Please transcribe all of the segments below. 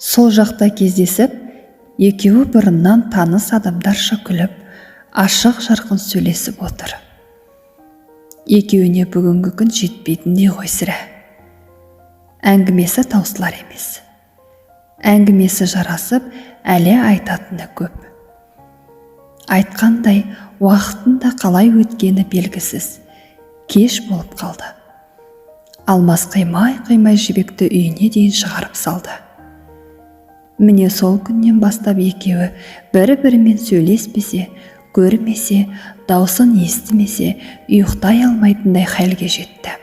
Сол жақта кездесіп, екеуі бұрыннан таныс адамдарша күліп, ашық жарқын сөйлесіп отыр. Екеуіне бүгінгі күн жетпейтіндей ғой сірә. Әңгімесі таусылар емес. Әңгімесі жарасып, әлі айтатыны көп. Айтқандай, уақыттың да қалай өткені белгісіз. Кеш болып қалды. Алмас қимай-қимай Жібекті үйіне дейін шығарып салды. Міне, сол күннен бастап екеуі бір-бірімен сөйлеспесе, көрмесе, даусын естімесе, ұйықтай алмайтындай халге жетті.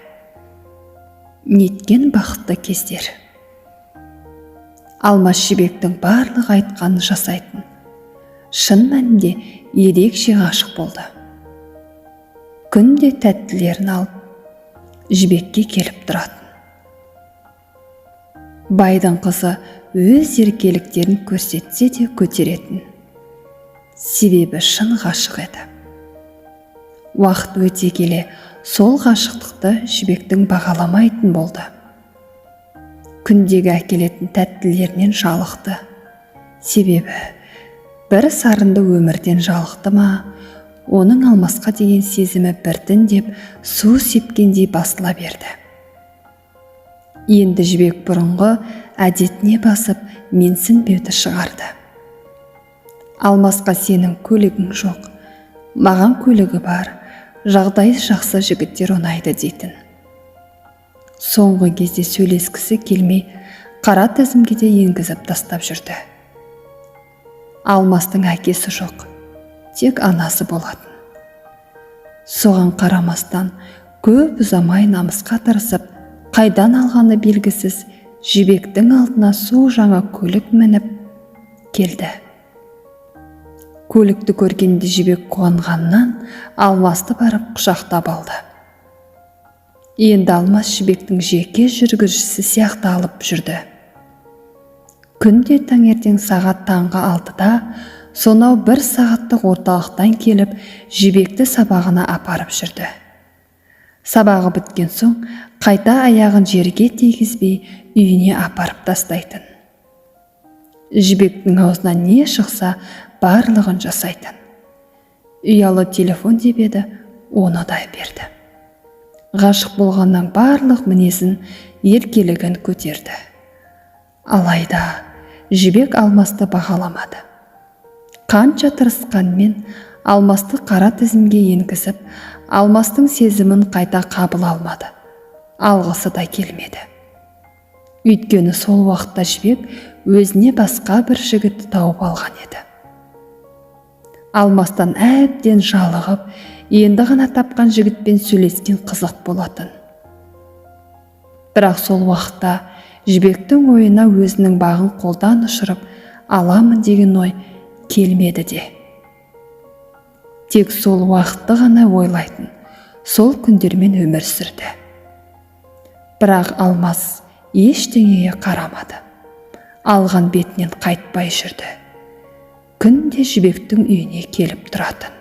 Неткен бақытты кездер. Алмас Жібектің барлық айтқанын жасайтын. Шын мәнінде ерекше ғашық болды. Күнде тәттілерін алып, Жібекке келіп тұратын. Байдың қызы өз еркеліктерін көрсетсе де көтеретін. Себебі шын ғашық еді. Уақыт өте келе сол ғашықтықты Жібектің бағаламайтын болды. Күндегі әкелетін тәттілерінен жалықты. Себебі бір сарынды өмірден жалықты ма, оның Алмасқа деген сезімі біртіндеп су сепкендей басыла берді. Енді Жібек бұрынғы әдетіне басып, менсінбеуді шығарды. Алмасқа: «Сенің көлігің жоқ, маған көлігі бар, жағдайы жақсы жігіттер ұнайды», – дейтін. Соңғы кезде сөйлескісі келмей, қара тізімге де енгізіп тастап жүрді. Алмастың әкесі жоқ, тек анасы болатын. Соған қарамастан, көп ұзамай намысқа тырысып, қайдан алғаны белгісіз Жібектің алдына су жаңа көлік мініп келді. Көлікті көргенде Жібек қуанғаннан Алмасты барып құшақтап алды. Енді Алмас Жібектің жеке жүргізушісі сияқты алып жүрді. Күнде таңертең сағат таңғы 6-да сонау бір сағаттық орталықтан келіп, Жібекті сабағына апарып жүрді. Сабағы біткен соң қайта аяғын жерге тигізбей үйіне апарып тастайтын. Жібектің аузынан не шықса, барлығын жасайтын. Ұялы телефон деп еді, оны да берді. Ғашық болғаннан барлық мінезін, еркелігін көтерді. Алайда Жібек Алмасты бағаламады. Қанша тырысқанмен, Алмасты қара тізімге енгізіп, Алмастың сезімін қайта қабыл алмады. Алғысы да келмеді. Өйткені сол уақытта Жібек өзіне басқа бір жігітті тауып алған еді. Алмастан әбден жалығып, енді ғана тапқан жігітпен сөйлескен қызық болатын. Бірақ сол уақытта Жібектің ойына өзінің бағын қолдан ұшырып аламын деген ой келмеді де. Тек сол уақытты ғана ойлайтын, сол күндермен өмір сүрді. Бірақ Алмас ештеңеге қарамады. Алған бетінен қайтпай жүрді. Күнде Жібектің үйіне келіп тұратын.